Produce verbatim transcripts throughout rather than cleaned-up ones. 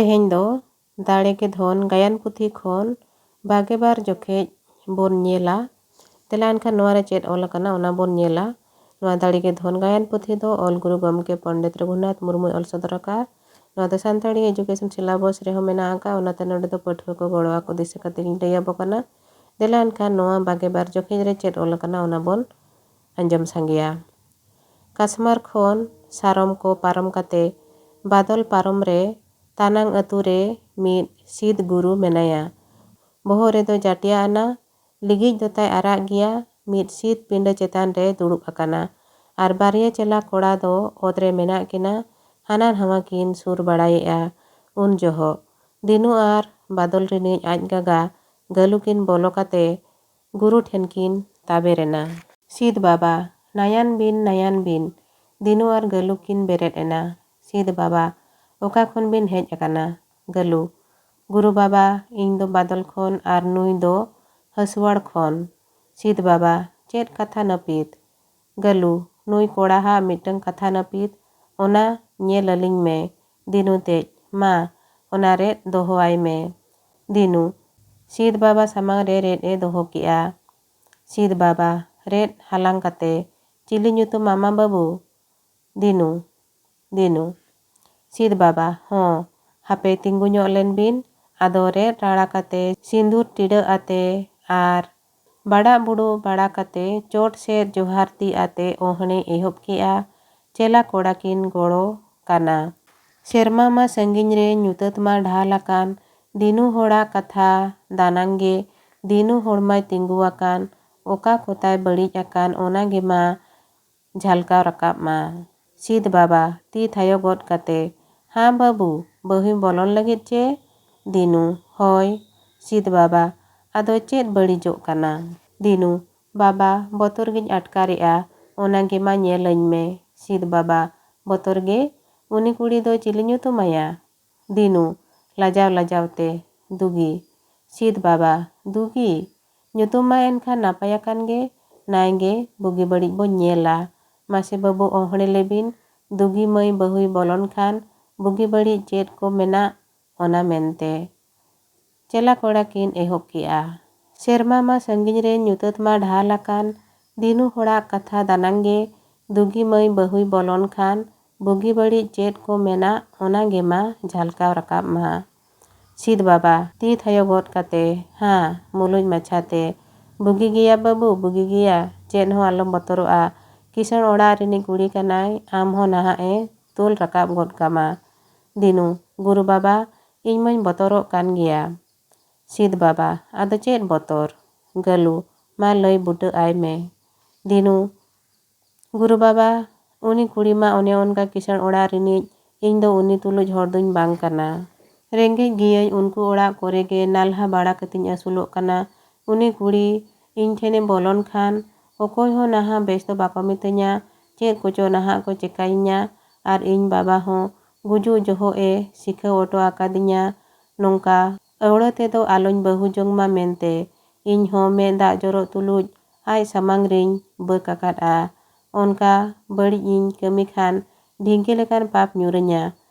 ᱛᱮᱦᱮᱧ ᱫᱚ ᱫᱟᱲᱮ ᱜᱮ ᱫᱷᱚᱱ ᱜᱟᱭᱟᱱ ᱯᱩᱛᱷᱤ ᱠᱷᱚᱱ ᱵᱟᱜᱮ ᱵᱟᱨ ᱡᱚᱠᱷᱮᱡ ᱵᱚᱱ ᱧᱮᱞᱟ᱾ ᱫᱮᱞᱟ ᱮᱱᱠᱷᱟᱱ ᱱᱚᱣᱟ ᱨᱮ ᱪᱮᱫ ᱚᱞ ᱟᱠᱟᱱᱟ ᱚᱱᱟ ᱵᱚᱱ ᱧᱮᱞᱟ᱾ ᱱᱚᱣᱟ ᱫᱟᱲᱮ ᱜᱮ ᱫᱷᱚᱱ ᱜᱟᱭᱟᱱ ᱯᱩᱛᱷᱤ ᱫᱚ ᱚᱞ ᱜᱩᱨᱩ ᱜᱚᱢᱠᱮ ᱯᱚᱱᱰᱤᱛ ᱨᱚᱜᱷᱩᱱᱟᱛᱷ ᱢᱩᱨᱢᱩᱭ ᱚᱞ ᱥᱚᱫᱚᱨ ᱟᱠᱟᱫᱼᱟ᱾ ᱱᱚᱣᱟ ᱫᱚ ᱥᱟᱱᱛᱟᱲᱤ education syllabus ᱨᱮᱦᱚᱸ ᱢᱮᱱᱟᱜ ᱟᱠᱟᱫᱼᱟ, ᱚᱱᱟᱛᱮ ᱱᱚᱰᱮ ᱫᱚ ᱯᱟᱹᱴᱷᱩᱣᱟᱹ ᱠᱚ ᱜᱚᱲᱚ ᱟᱠᱚ ᱫᱤᱥᱟᱹ ᱠᱟᱛᱮ ᱜᱤᱧ ᱞᱟᱹᱭ ᱟᱵᱚ ᱠᱟᱱᱟ᱾ ᱫᱮᱞᱟ ᱮᱱᱠᱷᱟᱱ ᱱᱚᱣᱟ ᱵᱟᱜᱮ ᱵᱟᱨ ᱡᱚᱠᱷᱮᱡ ᱨᱮ ᱪᱮᱫ ᱚᱞ ᱟᱠᱟᱱᱟ ᱚᱱᱟ ᱵᱚᱱ ᱟᱸᱡᱚᱢ ᱥᱟᱸᱜᱮᱭᱟ᱾ ᱠᱟᱥᱢᱟᱨ ᱠᱷᱚᱱ ᱥᱟᱨᱚᱢ ᱠᱚ ᱯᱟᱨᱚᱢ ᱠᱟᱛᱮ ᱵᱟᱫᱚᱞ ᱯᱟᱨᱚᱢ ᱨᱮ ᱛᱟᱱᱟᱝ ᱟᱹᱛᱩ ᱨᱮ ᱢᱤᱫ ᱥᱤᱫ ᱜᱩᱨᱩ ᱢᱮᱱᱟᱭᱟ᱾ ᱵᱚᱦᱚᱜ ᱨᱮᱫᱚ ᱡᱟᱹᱴᱤᱭᱟ ᱟᱱᱟ, ᱞᱤᱜᱤᱡ ᱫᱚᱛᱟᱭ ᱟᱨᱟᱜ ᱜᱮᱭᱟ, ᱢᱤᱫ ᱥᱤᱫ ᱯᱤᱸᱰᱟᱹ ᱪᱮᱛᱟᱱ ᱨᱮ ᱫᱩᱲᱩᱵ ᱟᱠᱟᱱᱟ᱾ ᱟᱨ ᱵᱟᱨᱭᱟ ᱪᱮᱞᱟ ᱠᱚᱲᱟ ᱫᱚ ᱚᱛ ᱨᱮ ᱢᱮᱱᱟᱜ ᱠᱤᱱᱟ, ᱦᱟᱱᱟ ᱱᱟᱣᱟ ᱠᱤᱱ ᱥᱩᱨ ᱵᱟᱲᱟᱭᱮᱫᱼᱟ᱾ ᱩᱱ ᱡᱚᱦᱚᱜ ᱫᱤᱱᱩ ᱟᱨ ᱵᱟᱫᱚᱞ ᱨᱤᱱᱤᱡ ᱟᱡ ᱜᱟᱜᱟ ᱜᱟᱹᱞᱩ ᱠᱤᱱ ᱵᱚᱞᱚ ᱠᱟᱛᱮ ᱜᱩᱨᱩ ᱴᱷᱮᱱ ᱠᱤᱱ ᱛᱟᱵᱮᱨ ᱮᱱᱟ᱾ ᱥᱤᱫ ᱵᱟᱵᱟ, ᱱᱟᱭᱟᱱ ᱵᱤᱱ, ᱱᱟᱭᱟᱱ ᱵᱤᱱ᱾ ᱫᱤᱱᱩ ᱟᱨ ᱜᱟᱹᱞᱩ ᱠᱤᱱ ᱵᱮᱨᱮᱫ ᱮᱱᱟ᱾ ᱥᱤᱫ ᱵᱟᱵᱟ, ᱚᱠᱟ ᱠᱷᱚᱱ ᱵᱤᱱ ᱦᱮᱡ ᱟᱠᱟᱱᱟ? ᱜᱟᱹᱞᱩ, ᱜᱩᱨᱩ ᱵᱟᱵᱟ, ᱤᱧ ᱫᱚ ᱵᱟᱫᱚᱞ ᱠᱷᱚᱱ ᱟᱨ ᱱᱩᱭ ᱫᱚ ᱦᱟᱹᱥᱩᱣᱟᱲ ᱠᱷᱚᱱ᱾ ᱥᱤᱫ ᱵᱟᱵᱟ, ᱪᱮᱫ ᱠᱟᱛᱷᱟ ᱱᱟᱹᱯᱤᱛ? ᱜᱟᱹᱞᱩ, ᱱᱩᱭ ᱠᱚᱲᱟᱦᱟᱜ ᱢᱤᱫᱴᱟᱝ ᱠᱟᱛᱷᱟ ᱱᱟᱹᱯᱤᱛ, ᱚᱱᱟ ᱧᱮᱞ ᱟᱹᱞᱤᱧ ᱢᱮ᱾ ᱫᱤᱱᱩ ᱛᱮᱡ, ᱢᱟ, ᱚᱱᱟ ᱨᱮᱫ ᱫᱚᱦᱚᱣᱟᱭ ᱢᱮ᱾ ᱫᱤᱱᱩ, ᱥᱤᱫ ᱵᱟᱵᱟ ᱥᱟᱢᱟᱝ ᱨᱮ ᱨᱮᱫ ᱮ ᱫᱚᱦᱚ ᱠᱮᱜᱼᱟ᱾ ᱥᱤᱫ ᱵᱟᱵᱟ, ᱨᱮᱫ ᱦᱟᱞᱟᱝ ᱠᱟᱛᱮ, ᱪᱤᱞᱤ ᱧᱩᱛᱩᱢ ᱢᱟᱢᱟ ᱵᱟᱹᱵᱩ? ᱫᱤᱱᱩ, ᱫᱤᱱᱩ᱾ ᱥᱤᱫ ᱵᱟᱵᱟ, ᱦᱚᱸ, ᱦᱟᱯᱮ ᱛᱤᱸᱜᱩ ᱧᱚᱜ ᱞᱮᱱ ᱵᱤᱱ᱾ ᱟᱫᱚ ᱨᱮᱫ ᱨᱟᱲᱟ ᱠᱟᱛᱮ, ᱥᱤᱸᱫᱩᱨ ᱴᱤᱰᱟᱹᱜ ᱟᱛᱮ ᱟᱨ ᱵᱟᱲᱟᱜ ᱵᱩᱲᱩ ᱵᱟᱲᱟ ᱠᱟᱛᱮ, ᱪᱚᱴ ᱥᱮᱫ ᱡᱚᱦᱟᱨ ᱛᱤ ᱟᱛᱮ ᱚᱦᱬᱮ ᱮᱦᱚᱵ ᱠᱮᱜᱼᱟ᱾ ᱪᱮᱞᱟ ᱠᱚᱲᱟ ᱠᱤᱱ ᱜᱚᱲᱚ ᱠᱟᱱᱟ᱾ ᱥᱮᱨᱢᱟ ᱢᱟ ᱥᱟᱺᱜᱤᱧ ᱨᱮ, ᱧᱩᱛᱟᱹᱛ ᱢᱟ ᱰᱷᱟᱞ ᱟᱠᱟᱱ᱾ ᱫᱤᱱᱩ ᱦᱚᱲᱟᱜ ᱠᱟᱛᱷᱟ ᱫᱟᱱᱟᱝ ᱜᱮ, ᱫᱤᱱᱩ ᱦᱚᱲᱢᱟᱭ ᱛᱤᱸᱜᱩ ᱟᱠᱟᱱ᱾ ᱚᱠᱟ ᱠᱚᱛᱟᱭ ᱵᱟᱹᱲᱤᱡ ᱟᱠᱟᱱ, ᱚᱱᱟ ᱜᱮᱢᱟ ᱡᱷᱟᱞᱠᱟᱣ ᱨᱟᱠᱟᱵ ᱢᱟ᱾ ᱥᱤᱫ ᱵᱟᱵᱟ, ᱛᱤ ᱛᱷᱟᱭᱚ ᱜᱚᱫ ᱠᱟᱛᱮ, ᱦᱟᱸ ᱵᱟᱹᱵᱩ, ᱵᱟᱹᱦᱩᱭ ᱵᱚᱞᱚᱱ ᱞᱟᱹᱜᱤᱫ ᱪᱮ? ᱫᱤᱱᱩ, ᱦᱳᱭ᱾ ᱥᱤᱫ ᱵᱟᱵᱟ, ᱟᱫᱚ ᱪᱮᱫ ᱵᱟᱹᱲᱤᱡᱚᱜ ᱠᱟᱱᱟ? ᱫᱤᱱᱩ, ᱵᱟᱵᱟ, ᱵᱚᱛᱚᱨ ᱜᱤᱧ ᱟᱴᱠᱟᱨᱮᱜᱼᱟ, ᱚᱱᱟ ᱜᱮᱢᱟ ᱧᱮᱞ ᱟᱹᱧ ᱢᱮ᱾ ᱥᱤᱫ ᱵᱟᱵᱟ, ᱵᱚᱛᱚᱨ ᱜᱮ? ᱩᱱᱤ ᱠᱩᱲᱤ ᱫᱚ ᱪᱤᱞᱤ ᱧᱩᱛᱩᱢ ᱟᱭᱟ? ᱫᱤᱱᱩ, ᱞᱟᱡᱟᱣ ᱞᱟᱡᱟᱣ ᱛᱮ, ᱫᱩᱜᱤ᱾ ᱥᱤᱫ ᱵᱟᱵᱟ, ᱫᱩᱜᱤ? ᱧᱩᱛᱩᱢ ᱢᱟ ᱮᱱᱠᱷᱟᱱ ᱱᱟᱯᱟᱭ ᱟᱠᱟᱱ ᱜᱮ, ᱱᱟᱭ ᱜᱮ ᱵᱩᱜᱤ ᱵᱟᱹᱲᱤᱡ ᱵᱚ ᱧᱮᱞᱟ᱾ ᱢᱟᱥᱮ ᱵᱟᱹᱵᱩ ᱚᱦᱬᱮ ᱞᱮᱵᱤᱱ, ᱫᱩᱜᱤ ᱢᱟᱹᱭ ᱵᱟᱹᱦᱩᱭ ᱵᱚᱞᱚᱱ ᱠᱷᱟᱱ ᱵᱩᱜᱤ ᱵᱟᱹᱲᱤᱡ ᱪᱮᱫ ᱠᱚ ᱢᱮᱱᱟᱜ ᱚᱱᱟ ᱢᱮᱱᱛᱮ ᱪᱮᱞᱟ ᱠᱚᱲᱟ ᱠᱤᱱ ᱮᱦᱚᱵ ᱠᱮᱜᱼᱟ᱾ ᱥᱮᱨᱢᱟ ᱢᱟ ᱥᱟᱺᱜᱤᱧ ᱨᱮ ᱧᱩᱛᱟᱹᱛ ᱢᱟ ᱰᱷᱟᱞ ᱟᱠᱟᱱ, ᱫᱤᱱᱩ ᱦᱚᱲᱟᱜ ᱠᱟᱛᱷᱟ ᱫᱟᱱᱟᱝ ᱜᱮ ᱫᱩᱜᱤ ᱢᱟᱹᱭ ᱵᱟᱹᱦᱩᱭ ᱵᱚᱞᱚᱱ ᱠᱷᱟᱱ ᱵᱩᱜᱤ ᱵᱟᱹᱲᱤᱡ ᱪᱮᱫ ᱠᱚ ᱢᱮᱱᱟᱜ ᱚᱱᱟ ᱜᱮ ᱢᱟ ᱡᱷᱟᱞᱠᱟᱣ ᱨᱟᱠᱟᱵ ᱢᱟ᱾ ᱥᱤᱫ ᱵᱟᱵᱟ ᱛᱤ ᱛᱷᱟᱭᱚ ᱜᱚᱫ ᱠᱟᱛᱮ, ᱦᱟᱸ, ᱢᱩᱞᱩᱡ ᱢᱟᱪᱷᱟᱛᱮ, ᱵᱩᱜᱤ ᱜᱮᱭᱟ ᱵᱟᱹᱵᱩ, ᱵᱩᱜᱤ ᱜᱮᱭᱟ, ᱪᱮᱫ ᱦᱚᱸ ᱟᱞᱚᱢ ᱵᱚᱛᱚᱨᱚᱜᱼᱟ᱾ ᱠᱤᱥᱟᱹᱬ ᱚᱲᱟᱜ ᱨᱤᱱᱤᱡ ᱠᱩᱲᱤ ᱠᱟᱱᱟᱭ, ᱟᱢ ᱦᱚᱸ ᱱᱟᱦᱟᱜ ᱮ ᱛᱩᱞ ᱨᱟᱠᱟᱵ ᱜᱚᱫ ᱠᱟᱢᱟ᱾ ᱫᱤᱱᱩ, ᱜᱩᱨᱩ ᱵᱟᱵᱟ, ᱤᱧ ᱢᱟᱧ ᱵᱚᱛᱚᱨᱚᱜ ᱠᱟᱱ ᱜᱮᱭᱟ᱾ ᱥᱤᱫ ᱵᱟᱵᱟ, ᱟᱫᱚ ᱪᱮᱫ ᱵᱚᱛᱚᱨ? ᱜᱟᱹᱞᱩ, ᱢᱟ ᱞᱟᱹᱭ ᱵᱩᱴᱟᱹ ᱟᱭ ᱢᱮ᱾ ᱫᱤᱱᱩ, ᱜᱩᱨᱩ ᱵᱟᱵᱟ, ᱩᱱᱤ ᱠᱩᱲᱤ ᱢᱟ ᱚᱱᱮ ᱚᱱᱠᱟ ᱠᱤᱥᱟᱹᱬ ᱚᱲᱟᱜ ᱨᱤᱱᱤᱡ, ᱤᱧ ᱫᱚ ᱩᱱᱤ ᱛᱩᱞᱩᱡ ᱦᱚᱲ ᱫᱩᱧ ᱵᱟᱝ ᱠᱟᱱᱟ᱾ ᱨᱮᱸᱜᱮᱡ ᱜᱤᱭᱟᱹᱧ, ᱩᱱᱠᱩ ᱚᱲᱟᱜ ᱠᱚᱨᱮ ᱜᱮ ᱱᱟᱞᱦᱟ ᱵᱟᱲᱟ ᱠᱟᱛᱮᱧ ᱟᱹᱥᱩᱞᱚᱜ ᱠᱟᱱᱟ᱾ ᱩᱱᱤ ᱠᱩᱲᱤ ᱤᱧ ᱴᱷᱮᱱᱮ ᱵᱚᱞᱚᱱ ᱠᱷᱟᱱ ᱚᱠᱚᱭ ᱦᱚᱸ ᱱᱟᱦᱟᱜ ᱵᱮᱥ ᱫᱚ ᱵᱟᱠᱚ ᱢᱤᱛᱟᱹᱧᱟ, ᱪᱮᱫ ᱠᱚᱪᱚ ᱱᱟᱦᱟᱜ ᱠᱚ ᱪᱮᱠᱟᱭᱤᱧᱟ᱾ ᱟᱨ ᱤᱧ ᱵᱟᱵᱟ ᱦᱚᱸ ᱜᱩᱡᱩᱜ ᱡᱚᱦᱚᱜ ᱮ ᱥᱤᱠᱷᱟᱹᱣ ᱚᱴᱚ ᱟᱠᱟᱫᱤᱧᱟ, ᱱᱚᱝᱠᱟ ᱟᱹᱣᱲᱟᱹ ᱛᱮᱫᱚ ᱟᱞᱚᱧ ᱵᱟᱹᱦᱩ ᱡᱚᱝ ᱢᱟ ᱢᱮᱱᱛᱮ᱾ ᱤᱧ ᱦᱚᱸ ᱢᱮᱫ ᱫᱟᱜ ᱡᱚᱨᱚᱜ ᱛᱩᱞᱩᱡ ᱟᱡ ᱥᱟᱢᱟᱝ ᱨᱤᱧ ᱵᱟᱹᱠ ᱟᱠᱟᱫᱼᱟ᱾ ᱚᱱᱠᱟ ᱵᱟᱹᱲᱤᱡ ᱤᱧ ᱠᱟᱹᱢᱤ ᱠᱷᱟᱱ ᱰᱷᱤᱝᱠᱤ ᱞᱮᱠᱟᱱ ᱯᱟᱯ ᱧᱩᱨᱟᱹᱧᱟ᱾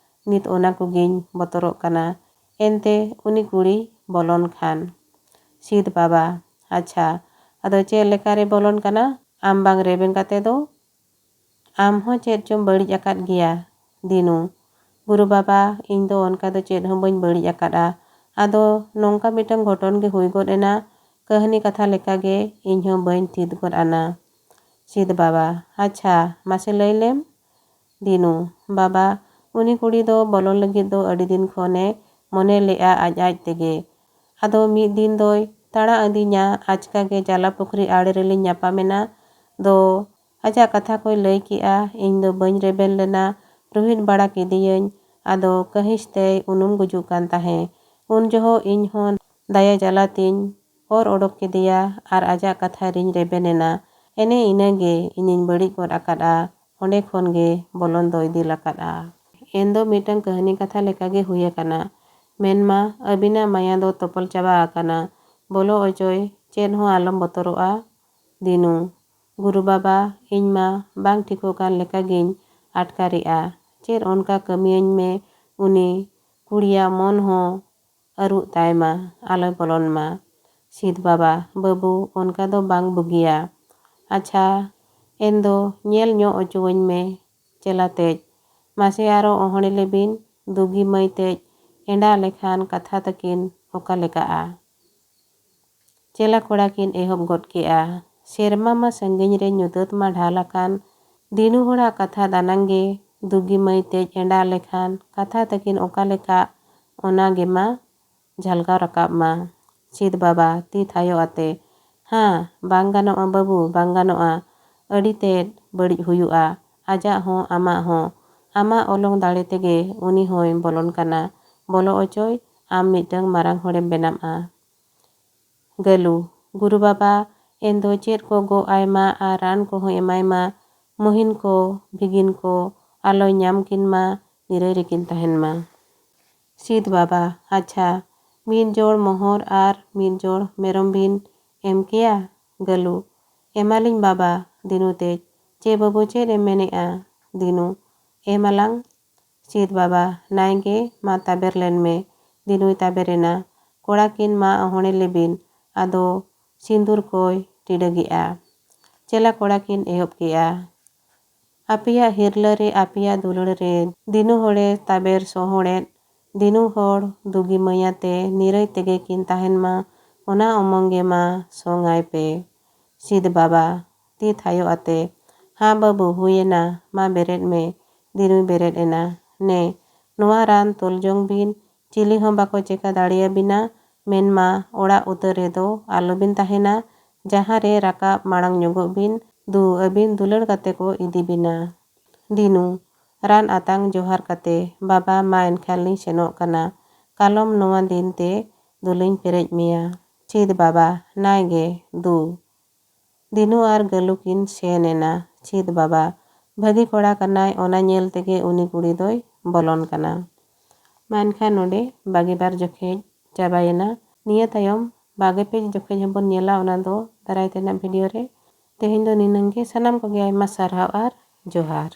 ᱱᱤᱛ ᱚᱱᱟ ᱠᱚᱜᱮᱧ ᱵᱚᱛᱚᱨᱚᱜ ᱠᱟᱱᱟ᱾ ᱮᱱᱛᱮ ᱩᱱᱤ ᱠᱩᱲᱤ ᱵᱚᱞᱚᱱ ᱠᱷᱟᱱ᱾ ᱥᱤᱫ ᱵᱟᱵᱟ, ᱟᱪᱪᱷᱟ, ᱟᱫᱚ ᱪᱮᱫ ᱞᱮᱠᱟᱨᱮ ᱵᱚᱞᱚᱱ ᱠᱟᱱᱟ? ᱟᱢ ᱵᱟᱝ ᱨᱮᱵᱮᱱ ᱠᱟᱛᱮ ᱫᱚ? ᱟᱢ ᱦᱚᱸ ᱪᱮᱫ ᱪᱚᱢ ᱵᱟᱹᱲᱤᱡ ᱟᱠᱟᱫ ᱜᱮᱭᱟ᱾ ᱫᱤᱱᱩ, ᱜᱩᱨᱩ ᱵᱟᱵᱟ, ᱤᱧ ᱫᱚ ᱚᱱᱠᱟ ᱫᱚ ᱪᱮᱫ ᱦᱚᱸ ᱵᱟᱹᱧ ᱵᱟᱹᱲᱤᱡ ᱟᱠᱟᱫᱼᱟ᱾ ᱟᱫᱚ ᱱᱚᱝᱠᱟ ᱢᱤᱫᱴᱟᱝ ᱜᱷᱚᱴᱚᱱ ᱜᱮ ᱦᱩᱭ ᱜᱚᱫ ᱮᱱᱟ, ᱠᱟᱹᱦᱱᱤ ᱠᱟᱛᱷᱟ ᱞᱮᱠᱟ ᱜᱮ ᱤᱧ ᱦᱚᱸ ᱵᱟᱹᱧ ᱛᱷᱤᱛ ᱜᱚᱫ ᱟᱱᱟ᱾ ᱥᱤᱫ ᱵᱟᱵᱟ, ᱟᱪᱪᱷᱟ, ᱢᱟᱥᱮ ᱞᱟᱹᱭ ᱞᱮᱢ᱾ ᱫᱤᱱᱩ, ᱵᱟᱵᱟ, ᱩᱱᱤ ᱠᱩᱲᱤ ᱫᱚ ᱵᱚᱞᱚᱱ ᱞᱟᱹᱜᱤᱫ ᱫᱚ ᱟᱹᱰᱤ ᱫᱤᱱ ᱠᱷᱚᱱᱮ ᱢᱚᱱᱮ ᱞᱮᱫᱼᱟ ᱟᱡ ᱟᱡ ᱛᱮᱜᱮ᱾ ᱟᱫᱚ ᱢᱤᱫ ᱫᱤᱱ ᱫᱚᱭ ᱛᱟᱲᱟ ᱟᱹᱫᱤᱧᱟ, ᱟᱪᱠᱟ ᱜᱮ ᱡᱟᱞᱟ ᱯᱩᱠᱷᱨᱤ ᱟᱲᱮ ᱨᱮᱞᱤᱧ ᱧᱟᱯᱟᱢᱮᱱᱟ᱾ ᱫᱚ ᱟᱡᱟᱜ ᱠᱟᱛᱷᱟ ᱠᱚᱭ ᱞᱟᱹᱭ ᱠᱮᱜᱼᱟ, ᱤᱧ ᱫᱚ ᱵᱟᱹᱧ ᱨᱮᱵᱮᱱ ᱞᱮᱱᱟ, ᱨᱩᱦᱤᱫ ᱵᱟᱲᱟ ᱠᱮᱫᱮᱭᱟᱹᱧ᱾ ᱟᱫᱚ ᱠᱟᱹᱦᱤᱥ ᱛᱮᱭ ᱩᱱᱩᱢ ᱜᱩᱡᱩᱜ ᱠᱟᱱ ᱛᱟᱦᱮᱸ᱾ ᱩᱱ ᱡᱚᱦᱚᱜ ᱤᱧ ᱦᱚᱸ ᱫᱟᱭᱟ ᱡᱟᱞᱟ ᱛᱤᱧ ᱚᱨ ᱚᱰᱚᱠ ᱠᱮᱫᱮᱭᱟ ᱟᱨ ᱟᱡᱟᱜ ᱠᱟᱛᱷᱟ ᱨᱤᱧ ᱨᱮᱵᱮᱱ ᱮᱱᱟ᱾ ᱮᱱᱮ ᱤᱱᱟᱹ ᱜᱮ ᱤᱧᱤᱧ ᱵᱟᱹᱲᱤᱡ ᱜᱚᱫ ᱟᱠᱟᱫᱼᱟ᱾ ᱚᱸᱰᱮ ᱠᱷᱚᱱ ᱜᱮ ᱵᱚᱞᱚᱱ ᱫᱚᱭ ᱫᱤᱞ ᱟᱠᱟᱫᱼᱟ᱾ ᱮᱱ ᱫᱚ ᱢᱤᱫᱴᱟᱝ ᱠᱟᱹᱦᱱᱤ ᱠᱟᱛᱷᱟ ᱞᱮᱠᱟ ᱜᱮ ᱦᱩᱭ ᱟᱠᱟᱱᱟ᱾ ᱢᱮᱱᱢᱟ ᱟᱹᱵᱤᱱᱟᱜ ᱢᱟᱭᱟ ᱫᱚ ᱛᱚᱯᱚᱞ ᱪᱟᱵᱟ ᱟᱠᱟᱱᱟ᱾ ᱵᱚᱞᱚ ᱚᱪᱚᱭ, ᱪᱮᱫ ᱦᱚᱸ ᱟᱞᱚᱢ ᱵᱚᱛᱚᱨᱚᱜᱼᱟ᱾ ᱫᱤᱱᱩ, ᱜᱩᱨᱩ ᱵᱟᱵᱟ, ᱤᱧ ᱢᱟ ᱵᱟᱝ ᱴᱷᱤᱠᱚᱜ ᱠᱟᱱ ᱞᱮᱠᱟ ᱜᱤᱧ ᱟᱴᱠᱟᱨᱮᱜᱼᱟ᱾ ᱪᱮᱫ ᱚᱱᱠᱟ ᱠᱟᱹᱢᱤᱭᱟᱹᱧ ᱢᱮ, ᱩᱱᱤ ᱠᱩᱲᱤᱭᱟᱜ ᱢᱚᱱ ᱦᱚᱸ ᱟᱹᱨᱩᱜ ᱛᱟᱭ ᱢᱟ, ᱟᱞᱚᱭ ᱵᱚᱞᱚᱱ ᱢᱟ᱾ ᱥᱤᱫ ᱵᱟᱵᱟ, ᱵᱟᱹᱵᱩ, ᱚᱱᱠᱟ ᱫᱚ ᱵᱟᱝ ᱵᱩᱜᱤᱭᱟ᱾ ᱟᱪᱪᱷᱟ, ᱮᱱ ᱫᱚ ᱧᱮᱞ ᱧᱚᱜ ᱚᱪᱚᱣᱟᱹᱧ ᱢᱮ ᱪᱮᱞᱟ ᱛᱮᱡ᱾ ᱢᱟᱥᱮ ᱟᱨᱚ ᱚᱦᱚᱲᱮ ᱞᱮᱵᱤᱱ, ᱫᱩᱜᱤ ᱢᱟᱹᱭ ᱛᱮᱡ ᱮᱸᱰᱟ ᱞᱮᱠᱷᱟᱱ ᱠᱟᱛᱷᱟ ᱛᱟᱹᱠᱤᱱ ᱚᱠᱟ ᱞᱮᱠᱟᱜᱼᱟ? ᱪᱮᱞᱟ ᱠᱚᱲᱟ ᱠᱤᱱ ᱮᱦᱚᱵ ᱜᱚᱫ ᱠᱮᱜᱼᱟ᱾ ᱥᱮᱨᱢᱟ ᱢᱟ ᱥᱟᱺᱜᱤᱧ ᱨᱮ ᱧᱩᱛᱟᱹᱛ ᱢᱟ ᱰᱷᱟᱞ ᱟᱠᱟᱱ᱾ ᱫᱤᱱᱩ ᱦᱚᱲᱟᱜ ᱠᱟᱛᱷᱟ ᱫᱟᱱᱟᱝ ᱜᱮ ᱫᱩᱜᱤ ᱢᱟᱹᱭ ᱛᱮᱡ ᱮᱸᱰᱟ ᱞᱮᱠᱷᱟᱱ ᱠᱟᱛᱷᱟ ᱛᱟᱹᱠᱤᱱ ᱚᱠᱟ ᱞᱮᱠᱟ, ᱚᱱᱟ ᱜᱮᱢᱟ ᱡᱷᱟᱞᱠᱟᱣ ᱨᱟᱠᱟᱵ ᱢᱟ᱾ ᱥᱤᱫ ᱵᱟᱵᱟ ᱛᱤ ᱛᱷᱟᱭᱚ ᱟᱛᱮ, ᱦᱟᱸ, ᱵᱟᱝ ᱜᱟᱱᱚᱜᱼᱟ ᱵᱟᱹᱵᱩ, ᱵᱟᱝ ᱜᱟᱱᱚᱜᱼᱟ᱾ ᱟᱹᱰᱤ ᱛᱮᱫ ᱵᱟᱹᱲᱤᱡ ᱦᱩᱭᱩᱜᱼᱟ, ᱟᱡᱟᱜ ᱦᱚᱸ ᱟᱢᱟᱜ ᱦᱚᱸ᱾ ᱟᱢᱟᱜ ᱚᱞᱚᱝ ᱫᱟᱲᱮ ᱛᱮᱜᱮ ᱩᱱᱤ ᱦᱚᱸᱭ ᱵᱚᱞᱚᱱ ᱠᱟᱱᱟ᱾ ᱵᱚᱞᱚ ᱚᱪᱚᱭ, ᱟᱢ ᱢᱤᱫᱴᱟᱝ ᱢᱟᱨᱟᱝ ᱦᱚᱲᱮᱢ ᱵᱮᱱᱟᱜᱼᱟ᱾ ᱜᱟᱹᱞᱩ, ᱜᱩᱨᱩ ᱵᱟᱵᱟ, ᱮᱱ ᱫᱚ ᱪᱮᱫ ᱠᱚ ᱜᱚᱜ ᱟᱭ ᱢᱟ ᱟᱨ ᱨᱟᱱ ᱠᱚᱦᱚᱸ ᱮᱢᱟᱭ ᱢᱟ᱾ ᱢᱩᱦᱤᱱ ᱠᱚ, ᱵᱷᱤᱜᱤᱱ ᱠᱚ ᱟᱞᱚᱭ ᱧᱟᱢ ᱠᱤᱱ ᱢᱟ, ᱱᱤᱨᱟᱹᱭ ᱨᱮᱠᱤᱱ ᱛᱟᱦᱮᱱ ᱢᱟ᱾ ᱥᱤᱫ ᱵᱟᱵᱟ, ᱟᱪᱪᱷᱟ, ᱢᱤᱫ ᱡᱚᱲ ᱢᱚᱦᱚᱨ ᱟᱨ ᱢᱤᱫ ᱡᱚᱲ ᱢᱮᱨᱚᱢ ᱵᱤᱱ ᱮᱢ ᱠᱮᱭᱟ? ᱜᱟᱹᱞᱩ, ᱮᱢᱟᱞᱤᱧ ᱵᱟᱵᱟ᱾ ᱫᱤᱱᱩ ᱛᱮᱡ, ᱪᱮ ᱵᱟᱹᱵᱩ, ᱪᱮᱫ ᱮᱢ ᱢᱮᱱᱮᱜᱼᱟ? ᱫᱤᱱᱩ, ᱮᱢ ᱟᱞᱟᱝ᱾ ᱥᱤᱫ ᱵᱟᱵᱟ, ᱱᱟᱭ ᱜᱮ, ᱢᱟ ᱛᱟᱵᱮᱨ ᱞᱮᱱ ᱢᱮ᱾ ᱫᱤᱱᱩᱭ ᱛᱟᱵᱮᱨ ᱮᱱᱟ᱾ ᱠᱚᱲᱟ ᱠᱤᱱ ᱢᱟ ᱚᱦᱚᱲᱮ ᱞᱮᱵᱤᱱ, ᱟᱫᱚ ᱥᱤᱸᱫᱩᱨ ᱠᱚᱭ ᱴᱤᱰᱟᱹᱜᱮᱜᱼᱟ᱾ ᱪᱮᱞᱟ ᱠᱚᱲᱟ ᱠᱤᱱ ᱮᱦᱚᱵ ᱠᱮᱜᱼᱟ᱾ ᱟᱯᱮᱭᱟᱜ ᱦᱤᱨᱞᱟᱹ ᱨᱮ, ᱟᱯᱮᱭᱟᱜ ᱫᱩᱞᱟᱹᱲ ᱨᱮ, ᱫᱤᱱᱩ ᱦᱚᱲᱮ ᱛᱟᱵᱮᱨ ᱥᱚᱦᱚᱲᱮᱫ, ᱫᱤᱱᱩ ᱦᱚᱲ ᱫᱩᱜᱤ ᱢᱟᱹᱭᱟᱛᱮ ᱱᱤᱨᱟᱹᱭ ᱛᱮᱜᱮ ᱠᱤᱱ ᱛᱟᱦᱮᱱ ᱢᱟ, ᱚᱱᱟ ᱚᱢᱚᱝ ᱜᱮ ᱢᱟ ᱥᱚᱝᱟᱭ ᱯᱮ᱾ ᱥᱤᱫ ᱵᱟᱵᱟ, ᱛᱤ ᱛᱷᱟᱭᱚ ᱟᱛᱮ, ᱦᱟᱸ ᱵᱟᱹᱵᱩ, ᱦᱩᱭᱮᱱᱟ, ᱢᱟ ᱵᱮᱨᱮᱫ ᱢᱮ᱾ ᱫᱤᱱᱩᱭ ᱵᱮᱨᱮᱫ ᱮᱱᱟ᱾ ᱱᱮ, ᱱᱚᱣᱟ ᱨᱟᱱ ᱛᱚᱞ ᱡᱚᱝ ᱵᱤᱱ, ᱪᱤᱞᱤ ᱦᱚᱸ ᱵᱟᱠᱚ ᱪᱮᱠᱟ ᱫᱟᱲᱮᱭᱟᱵᱤᱱᱟ᱾ ᱢᱮᱱᱢᱟ ᱚᱲᱟᱜ ᱩᱛᱟᱹᱨ ᱨᱮᱫᱚ ᱟᱞᱚᱵᱤᱱ ᱛᱟᱦᱮᱱᱟ, ᱡᱟᱦᱟᱸ ᱨᱮ ᱨᱟᱠᱟᱵ ᱢᱟᱲᱟᱝ ᱧᱚᱜᱚᱜ ᱵᱤᱱ, ᱫᱩ ᱟᱹᱵᱤᱱ ᱫᱩᱞᱟᱹᱲ ᱠᱟᱛᱮ ᱠᱚ ᱤᱫᱤ ᱵᱤᱱᱟ᱾ ᱫᱤᱱᱩ, ᱨᱟᱱ ᱟᱛᱟᱝ ᱡᱚᱦᱟᱨ ᱠᱟᱛᱮ, ᱵᱟᱵᱟ, ᱢᱟ ᱮᱱᱠᱷᱟᱱ ᱞᱤᱧ ᱥᱮᱱᱚᱜ ᱠᱟᱱᱟ, ᱠᱟᱞᱚᱢ ᱱᱚᱣᱟ ᱫᱤᱱ ᱛᱮ ᱫᱩᱞᱤᱧ ᱯᱮᱨᱮᱡ ᱢᱮᱭᱟ᱾ ᱪᱷᱤᱫ ᱵᱟᱵᱟ, ᱱᱟᱭ ᱜᱮ, ᱫᱩ᱾ ᱫᱤᱱᱩ ᱟᱨ ᱜᱟᱹᱞᱩ ᱠᱤᱱ ᱥᱮᱱ ᱮᱱᱟ᱾ ᱪᱷᱤᱫ ᱵᱟᱵᱟ ᱵᱷᱟᱹᱜᱤ ᱠᱚᱲᱟ ᱠᱟᱱᱟᱭ, ᱚᱱᱟ ᱧᱮᱞ ᱛᱮᱜᱮ ᱩᱱᱤ ᱠᱩᱲᱤ ᱫᱚᱭ ᱵᱚᱞᱚᱱ ᱠᱟᱱᱟ᱾ ᱢᱟ ᱮᱱᱠᱷᱟᱱ ᱱᱚᱰᱮ ᱵᱟᱜᱮ ᱵᱟᱨ ᱡᱚᱠᱷᱮᱡ ᱪᱟᱵᱟᱭᱮᱱᱟ᱾ ᱱᱤᱭᱟᱹ ᱛᱟᱭᱚᱢ ᱵᱟᱜᱮ ᱯᱮ ᱡᱚᱠᱷᱮᱡ ᱦᱚᱸᱵᱚᱱ ᱧᱮᱞᱟ, ᱚᱱᱟ ᱫᱚ ᱫᱟᱨᱟᱭ ᱛᱮᱱᱟᱜ ᱵᱷᱤᱰᱤᱭᱳ ᱨᱮ᱾ ᱛᱮᱦᱮᱧ ᱫᱚ ᱱᱤᱱᱟᱹᱝ ᱜᱮ᱾ ᱥᱟᱱᱟᱢ ᱠᱚᱜᱮ ᱟᱭᱢᱟ ᱥᱟᱨᱦᱟᱣ ᱟᱨ ᱡᱚᱦᱟᱨ᱾